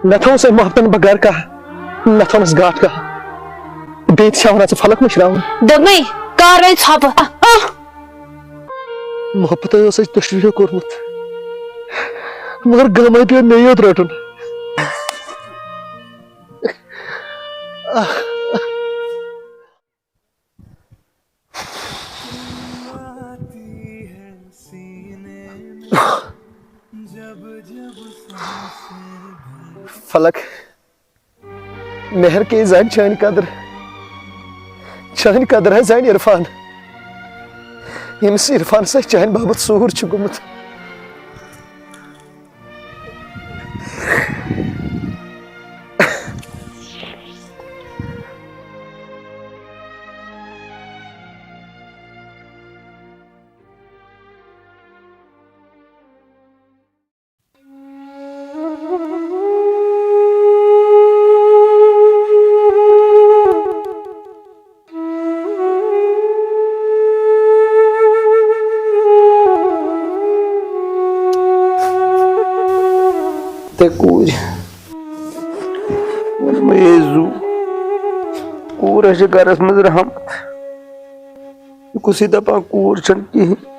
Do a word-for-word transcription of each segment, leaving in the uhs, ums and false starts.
نہ تھاوُس أمۍ محبتن بغٲر کانٛہہ، نہ تھاونس گاٹھ کانٛہہ۔ بیٚیہِ تہِ چھا ونان ژٕ فلک مٔشراوُن؟ دوٚپمَے، کار وۄنۍ ژھۄپہٕ۔ آہ، آہ۔ محبت اوس اَسہِ دۄشوٕیو کوٚرمُت، مگر غمے پیوٚو مےٚ یوت رٹُن۔ فلک، مہر کے زانہِ چانہِ قدر، چانہِ قدر ہے زانہِ عرفان، ییٚمِس عرفان سۭتۍ چانہِ باپتھ سوٗر چھُ گوٚمُت۔ تہٕ کوٗرِ ووٚن مےٚ، "ہے زُو، کوٗر حظ چھِ گَرَس منٛز رحمت۔ یہِ کُس یہِ دَپان کوٗر چھَنہٕ کِہیٖنۍ؟"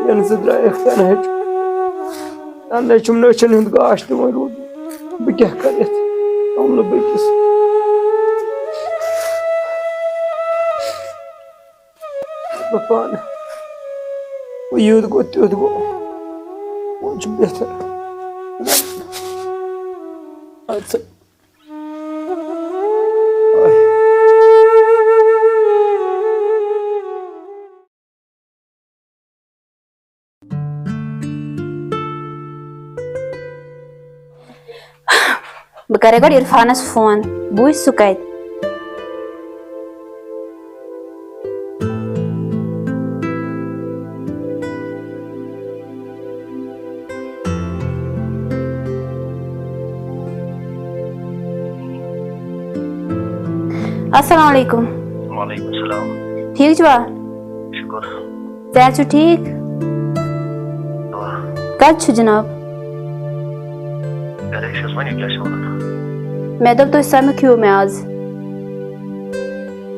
یَنہٕ ژٕ درٛایَکھ تَنہٕ حظ چھُ، تَنہٕ حظ چھُم نٔچھَن ہُنٛد گاش تہِ وۄنۍ روٗدمُت۔ بہٕ کیٛاہ کَرٕ یَتھ کَملہٕ بٔٹِس؟ بہٕ پانہٕ۔ وۄنۍ یُتھ گوٚو، تیُتھ گوٚو۔ وۄنۍ چھُ بہتر۔ اَدٕ سا۔ بہٕ کرے گۄڈٕ عرفانس فون، بہٕ وٕچھِ سُہ کتہِ۔ السلام علیکم۔ وعلیکم السلام۔ ٹھیٖک چھِوا؟ شُکُر۔ صحت چھُ ٹھیٖک؟ دُعا۔ کَتہِ چھُ جِناب؟ گَرے چھُس، ؤنِو کیٛاہ چھُ وَنُن؟ مےٚ دوٚپ تُہۍ سَمکھیو مےٚ آز۔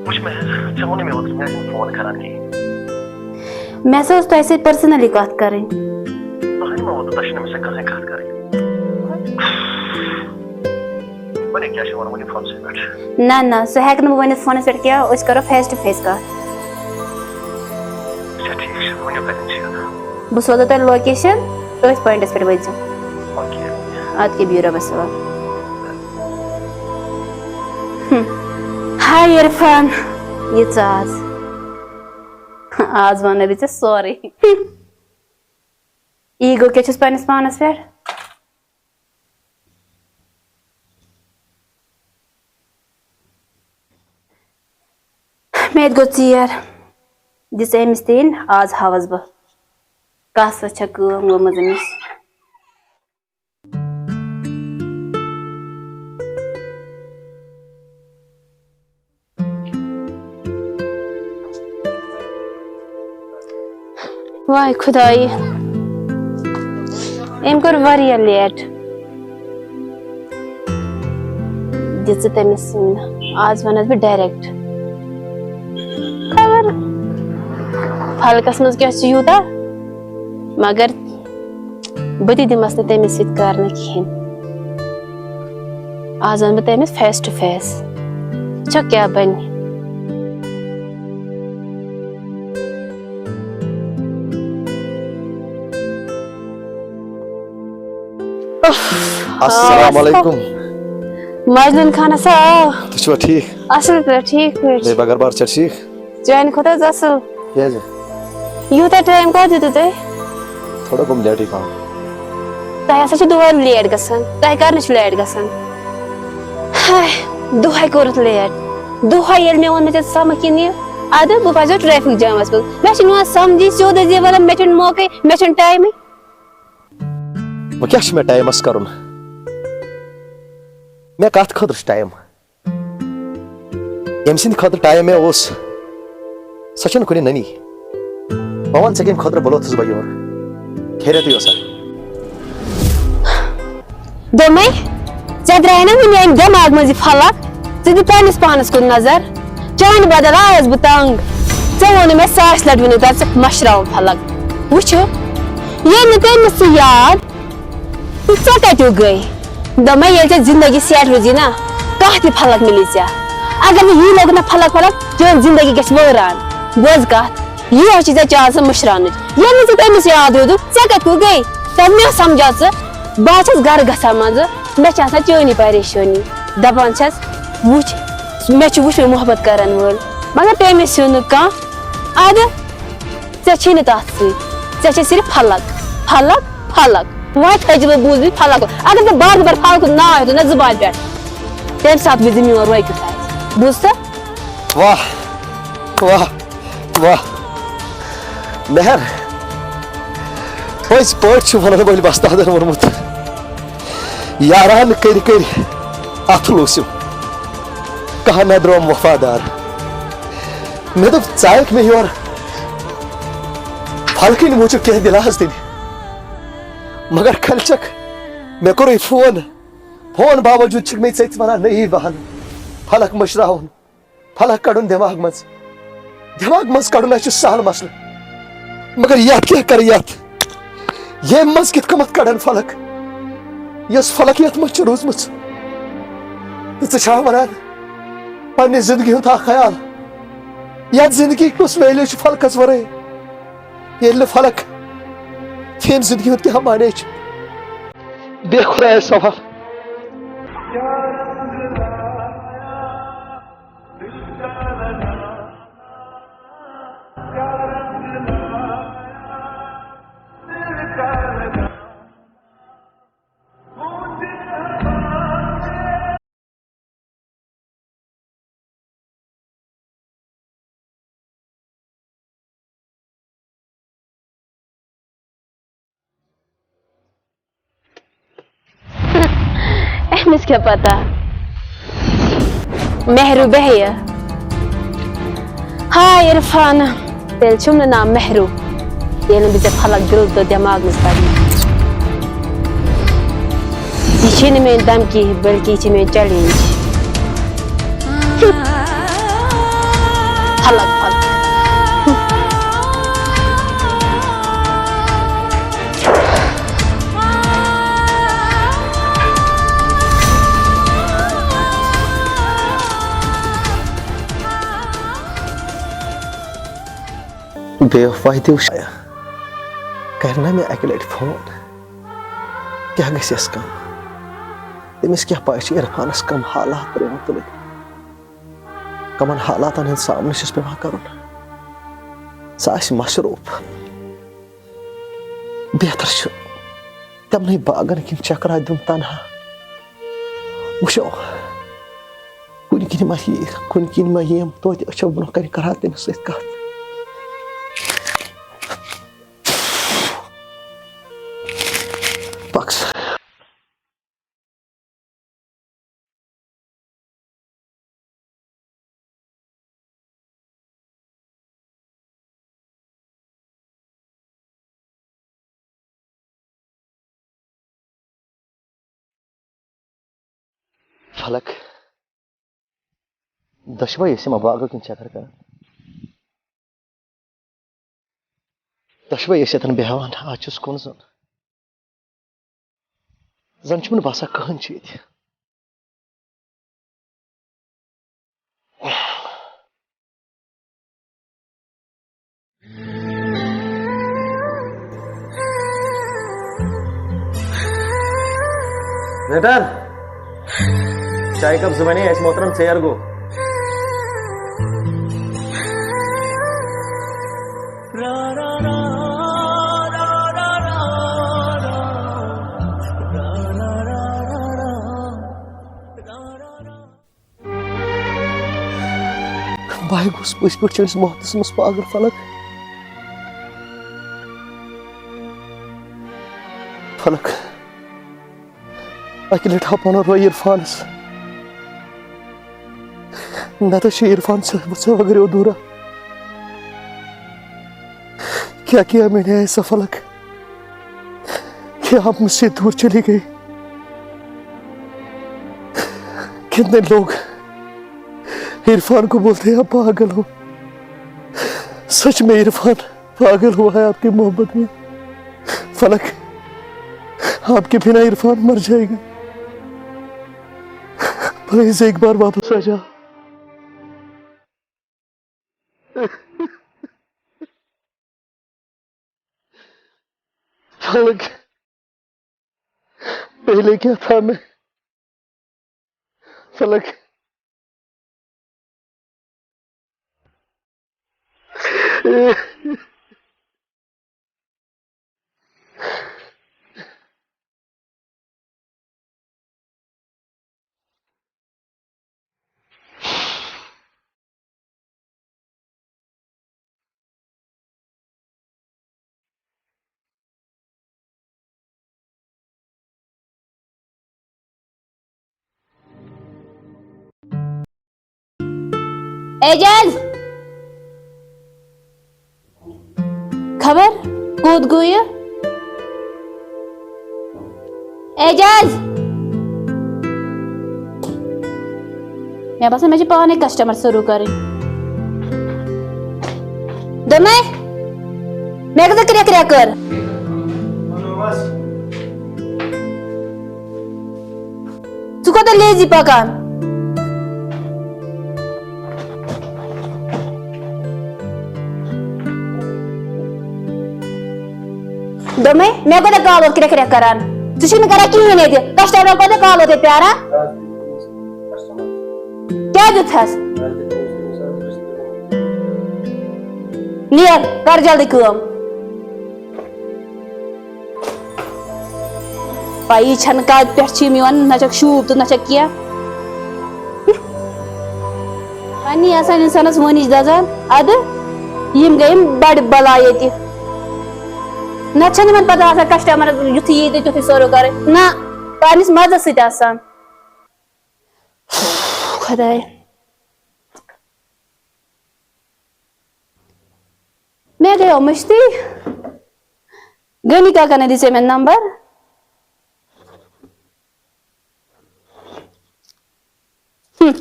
وٕچھ مےٚ، ژےٚ ووٚنُے مےٚ اوترٕ، مےٚ چھُنہٕ فون کَران کِہیٖنۍ۔ مےٚ ہسا ٲس تۄہہِ سۭتۍ personally کَتھ کَرٕنۍ۔ تۄہہِ ما ووٚنوٕ، تۄہہِ چھُنہٕ مےٚ سۭتۍ کٕہٕنۍ کَتھ کَرٕنۍ؟ ؤنِو کیٛاہ چھُ وَنُن، ؤنِو فونسٕے پٮ۪ٹھ۔ نہ، نہ، سُہ ہٮ۪کہٕ نہٕ بہٕ ؤنِتھ فونَس پٮ۪ٹھ کینٛہہ، أسۍ کَرو face to face کَتھ۔ اچھا، ٹھیٖک چھُ، ؤنِو کَتٮ۪ن چھُ یُن۔ بہٕ سوزو تۄہہِ location، أتھۍ پوینٹَس پٮ۪ٹھ وٲتۍ زیو۔ اوکے۔ اَدٕ کیٛاہ، بِہِو رۄبَس حوالہٕ۔ ہم۔ ہاے عرفان، یہِ ژٕ آز۔ آز وَنَے بہٕ ژےٚ سورُے۔ Ego کیٛاہ چھُس پنٛنِس پانَس پٮ۪ٹھ؟ مےٚ تہِ گوٚو ژیر۔ دِژ أمِس تہِ یِنۍ، آز ہاوَس بہٕ کَس وَس چھےٚ کٲم گٔمٕژ أمِس۔ واے خۄدایہِ، أمۍ کوٚر واریاہ late۔ دِژٕ تٔمِس، آز وَنَس بہٕ direct۔ خبر فلکَس منٛز کیٛاہ چھُ یوٗتاہ، مگر بہٕ تہِ دِمَس نہٕ تٔمِس سۭتۍ کَرنہٕ کِہیٖنۍ۔ آز وَنہٕ بہٕ تٔمِس face to face، وٕچھو کیٛاہ بَنہِ۔ السلام علیکم۔ مجنون خان ہسا آو۔ تُہۍ چھِوا ٹھیٖک؟ اَصٕل پٲٹھۍ، ٹھیٖک پٲٹھۍ۔ بیٚیہِ بغل بار چھا ٹھیٖک؟ چانہِ کھۄتہٕ حظ اَصٕل۔ کیٛازِ؟ یوٗتاہ time کَتھ دیُتوٕ تۄہہِ؟ تھوڑا گوٚم لیٹٕے پَہَم۔ تۄہہِ ہسا چھُ دۄہَے late گژھان۔ تۄہہِ کَرنہِ چھُ late گژھان؟ ہاے، دۄہَے کوٚرُتھ late۔ دۄہَے ییٚلہِ مےٚ ووٚن مےٚ ژےٚ سَمکھ یہِ نِیو، اَدٕ بہٕ پھَسیو traffic jamَس منٛز۔ مےٚ چھُنہٕ یِوان سَمجھی، سیوٚد ٲسۍ زِ وَنان مےٚ چھُنہٕ موقعٕے، مےٚ چھُنہٕ timeٕے۔ وۄنۍ کیٛاہ چھُ مےٚ timeَس کَرُن؟ مےٚ کَتھ خٲطرٕ چھُ time؟ ییٚمہِ سٕنٛدِ خٲطرٕ time مےٚ اوس، سۄ چھَنہٕ کُنہِ نٔنی۔ بہٕ وَنہٕ ژےٚ کَمہِ خٲطرٕ بُلوتھُس بہٕ یور۔ خیریتٕے اوسا؟ دوٚپمَے، ژےٚ درٛاے نا وٕنہِ اَمہِ دٮ۪ماغ منٛز یہِ فلک، ژٕ دِ پنٛنِس پانَس کُن نظر۔ چانہِ بدل آیَس بہٕ تنٛگ۔ ژےٚ ووٚنُے مےٚ ساسہِ لَٹہِ وٕنیُک تام ژٕ مٔشراوُن فلک۔ وٕچھِو، ییٚلہِ نہٕ تٔمِس سُہ یاد، تہٕ ژےٚ کَتیُک گٔے؟ دوٚپمَے، ییٚلہِ ژےٚ زِندگی سیٹ روٗزی نا، کانٛہہ تہِ فلک مِلی ژےٚ۔ اگر نہٕ یی لوگُن نا فلک فلک، چٲنۍ زِندگی گژھِ وٲران۔ بوز کَتھ، یِہوٚے چھِ ژےٚ چانس مٔشراونٕچ۔ ییٚلہِ نہٕ ژٕ تٔمِس یاد روٗدُکھ، ژےٚ کَتہِ کُے گٔے؟ تَلہٕ مےٚ سمجھا ژٕ، بہٕ حظ چھَس گرٕ گژھان منٛزٕ، مےٚ چھِ آسان چٲنی پریشٲنی۔ دَپان چھَس، وٕچھ، مےٚ چھُ وٕچھمُت محبت کرن وٲلۍ، مگر تٔمِس ہیوٗ نہٕ کانٛہہ۔ اَدٕ، ژےٚ چھے نہٕ تَتھ سۭتۍ، ژےٚ چھے صرف فلک، فلک، فلک۔ وۄنۍ تھٲیزِ وۄنۍ بوٗزمٕتۍ فلک۔ اگر ژےٚ بار بار فلکُک ناو ہیوٚتُن نہ زُبانہِ پٮ۪ٹھ، تَمہِ ساتہٕ بوٗزِ میون روے کیُتھ آسہِ۔ بوٗزتھا؟ واہ، واہ، واہ۔ مہر، پٔزۍ پٲٹھۍ چھُ وَنَن وٲلۍ وۄستادَن ووٚنمُت، یاران کٔرۍ کٔرۍ اَتھٕ لوٗسِو، کانٛہہ نہ درٛوم وفادار۔ مےٚ دوٚپ، ژٕ آیکھ مےٚ یور فلکٕنۍ موٗجوٗب کینٛہہ دِلاس دِنہِ، مگر کھلچکھ مےٚ کوٚرُے فون، فون باوجوٗد چھِکھ مےٚ ژٔتۍ وَنان نٔیی بہانہٕ، فلک مٔشراوُن۔ فلک کڑُن دٮ۪ماغ منٛز۔ دٮ۪ماغ منٛز کڑُن حظ چھُ سہل مسلہٕ۔ مگر یتھ کیٛاہ کرٕ یتھ؟ ییٚمہِ منٛز کِتھ کٔمتھ کڑن فلک؟ یۄس فلک یتھ منٛز چھِ روٗزمٕژ۔ تہٕ ژٕ چھا ونان پننہِ زندگی ہُنٛد اکھ خیال؟ یتھ زندگی کُس ویلیو چھُ فلکس ورٲے؟ ییٚلہِ نہٕ فلک، تٔمۍ زندگی ہُنٛد کیٛاہ معنی چھُ؟ بے خدایس سوال۔ أمِس کیٛاہ پتہ؟ مہروٗ بیٚہہِ۔ ہاے عرفان، تیٚلہِ چھُم نہٕ ناو مہروٗ، ییٚلہِ نہٕ بہٕ ژےٚ فلک دِل تہٕ دٮ۪ماغ منٛز کَڑٕ۔ یہِ چھے نہٕ میٲنۍ دھمکی، بلکہِ یہِ چھِ میٲنۍ چیلنج۔ فلک، فلک۔ بے وفاہی تہِ وٕچھ۔ کرِ نہ مےٚ اکہِ لٹہِ فون؟ کیٛاہ گژھٮ۪س کم؟ تٔمِس کیٛاہ پَے چھِ عرفانس کم حالات ترٲومٕتۍ تُلٕنۍ؟ کمن حالاتن ہُنٛد سامنہٕ چھُس پٮ۪وان کرُن؟ سُہ آسہِ مصروٗف۔ بہتر چھُ تِمنٕے باغن کِنۍ چکرا دیُن تنہا۔ وٕچھو، کُنہِ کِنۍ ما یِیہِ، کُنہِ کِنۍ ما یِیم توتہِ أچھو برونٛہہ کنہِ کرٕ ہا تٔمِس سۭتۍ کتھ۔ پک سا۔ فلک، دۄشوے ٲسۍ یِمن باغو کِنۍ چکر کران۔ دۄشوے ٲسۍ ییٚتٮ۪ن بیٚہوان، آز چھُس کُن زوٚن۔ زن چھُم نہٕ باسان کٕہٕنۍ چھُ ییٚتہِ۔ ویٹر، چائے کپ زٕ بنے اَسہِ، محترم، ژیر گوٚو۔ بہٕ گوٚژھ پٔزۍ پٲٹھۍ چٲنِس محبتس منٛز پاگل، فلک۔ فلک، اکہِ لٹہِ ہاو پنُن روے عرفانس۔ نتہٕ چھُ عرفان صٲب ژےٚ وغٲر ادھورا۔ क्या किया मैंने ऐसा फलक कि आप मुझसे दूर चली गई? कितने लोग इरफान को बोलते हैं आप पागल हो। सच में इरफान पागल हुआ है आपकी मोहब्बत में। फलक, आपके बिना इरफान मर जाएगा। प्लीज एक बार वापस आ जा। फलक, पहले क्या था मैं? फलक। اعجاز، خبر کوٚت گوٚو یہِ؟ اعجاز، مےٚ باسان مےٚ چھِ پانَے کسٹمر سٔرو کَرٕنۍ۔ دوٚپمَے، مےٚ کۭژاہ کرٛٮ۪کھ کرٛٮ۪کھ کٔر۔ ژٕ کوٗتاہ لیزی پکان؟ دوٚپمَے، مےٚ کوٗتاہ کال ووت کرٛٮ۪کھ کرٛٮ۪کھ کران؟ ژٕ چھُکھ نہٕ کران کِہیٖنۍ ییٚتہِ۔ کسٹمرن کوٗتاہ کال ووت ییٚتہِ پیاران؟ کیٛاہ دیُتہَس؟ نیر، کر جلدی کٲم۔ پَیی چھَنہٕ کَتہِ پٮ۪ٹھ چھِ یِم یِوان، نہ چھَکھ شوٗب تہٕ نہ چھَکھ کینٛہہ۔ پننی آسان اِنسانَس وٲنِج دَزان، اَدٕ یِم گٔے یِم بَڑٕ بَلا ییٚتہِ۔ نَتہٕ چھَنہٕ یِمَن پَتہ آسان کَسٹمَرَس یُتھُے یی تہٕ تیُتھُے سٔرٕو کَرٕنۍ۔ نہ، پنٛنِس مَزَس سۭتۍ آسان۔ خۄداے۔ مےٚ گٔیو مٔشتٕے۔ غنی کاکَن دِژے مےٚ نمبر۔ ہم۔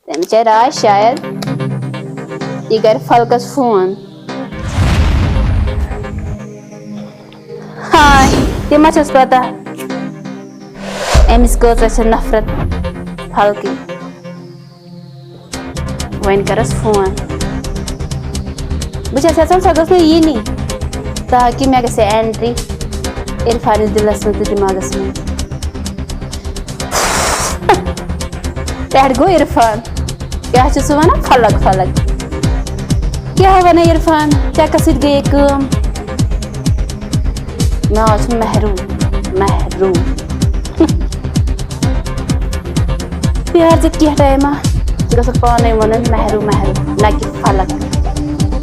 تٔمِس چھےٚ راے شاید یہِ کَرِ فلکَس فون۔ ہاے، تٔمۍ ما چھَس پَتہ أمِس کۭژاہ چھےٚ نفرت فلکٕنۍ۔ وۄنۍ کَرَس فون۔ بہٕ چھَس یَژھان سۄ گٔژھ نہٕ یِنی، تاکہِ مےٚ گژھِ اٮ۪نٹری عرفانِس دِلَس منٛز تہٕ دٮ۪ماغَس منٛز۔ پٮ۪ٹھ گوٚو عرفان۔ کیٛاہ چھُ سُہ وَنان؟ فلک، فلک۔ کیٛاہ وَنان عرفان؟ ژےٚ کَس سۭتۍ گٔیے کٲم؟ مےٚ آز چھُ محروٗم، محروٗم۔ پیار ژٕ کینٛہہ ٹایما، ژٕ گژھکھ پانے ونُن محروٗ محروٗ، نہ کہِ فلک۔